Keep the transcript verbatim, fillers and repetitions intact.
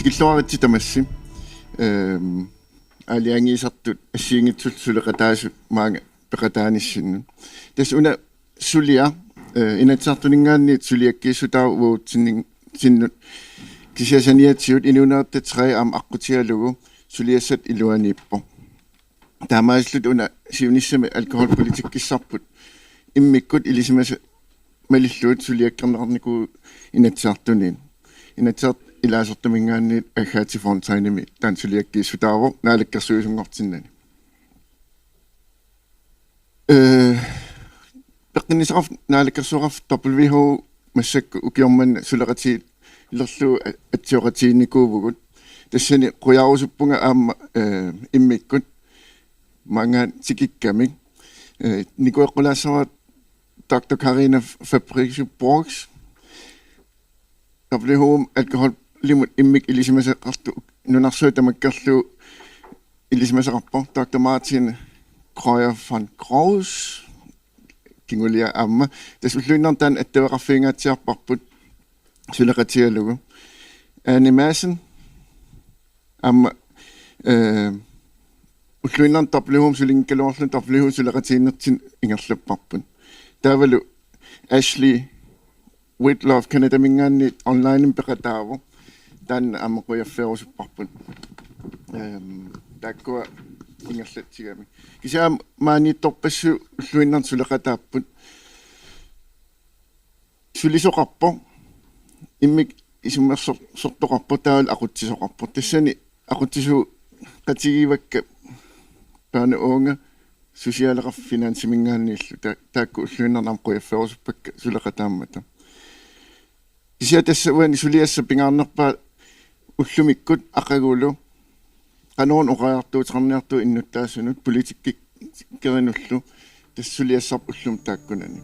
Illuaritsi tamassi. Ehm, aalajangiisartut assigiinngitsullu suleqataasut maanga peqataanissinnut. Tassa una suliaq, eh, Inatsisartuninngaanniit suliakkiissutaavoq uatsinnut, kisianni saniatigut inuunerit tre aamma aqqutigalugu suliassat iluaniippoq. Taamaalilluta una siunissami alkoholpolitikkissarput immikkut ilisimasat malillugit suliakkerneqarnikuuvoq Inatsisartuniit. Inatsisartut ilaasortaminngaanniit Agathe Fontainemi taanna suliakkiissutaavoq naalakkersuisunngortinnani. Eh, peqqinnissaqarfik naalakkersueqarfik W H O massakkut ukioq manna suleqatigilerlugu a-, atsioqatigiinnikuuvugut. Tassani qujarusuppunga aamma, eh, immikkut maanngaanniit tikikkamik. Eh, nikueqqulaassavara doktor Karina Fabricius-Borch. W H O alkoholimut immikkut ilisimasaqartoq nunarsuaq tamakkerlugu ilisimasaqarpoq doktor Martin Kreuer von Krause. Kingulia aamma. Tassa ulluinnarni taanna attaveqarfigingaatsiarparput suleqatigalugu. Ane Madsen aamma, eh, ulluinnarni W H O-mut sulinngikkaluarluni W H O suleqatigiinnertigut ingerlapparput. Taavalu Ashley Whitloff Canadaminngaanniit online peqataavoq. Taanna aamma qujaffeerusupparput. Ehm, taakkua ingerlatsigamik. Kisianni maaniittorpassuit ulluinnarni suleqataapput. Sulisoqarpoq. Immikkut isummersortoqarpoq taavalu aqutsisoqarpoq. Tassani aqutsisoqatigiivakka børne og unge, socialeqarfik, finansiminngaanniillu ta-, taakku ulluinnarni aamma qujaffeerusuppakka suleqataammata. Kisianni tassa uani suliassaq pingaarnerpaaq ullumikkut aqagulu qanoruna oqariartuuteqarniartugut innuttaasunut politikkerinullu tassa suliassarput ullumi taakkunani.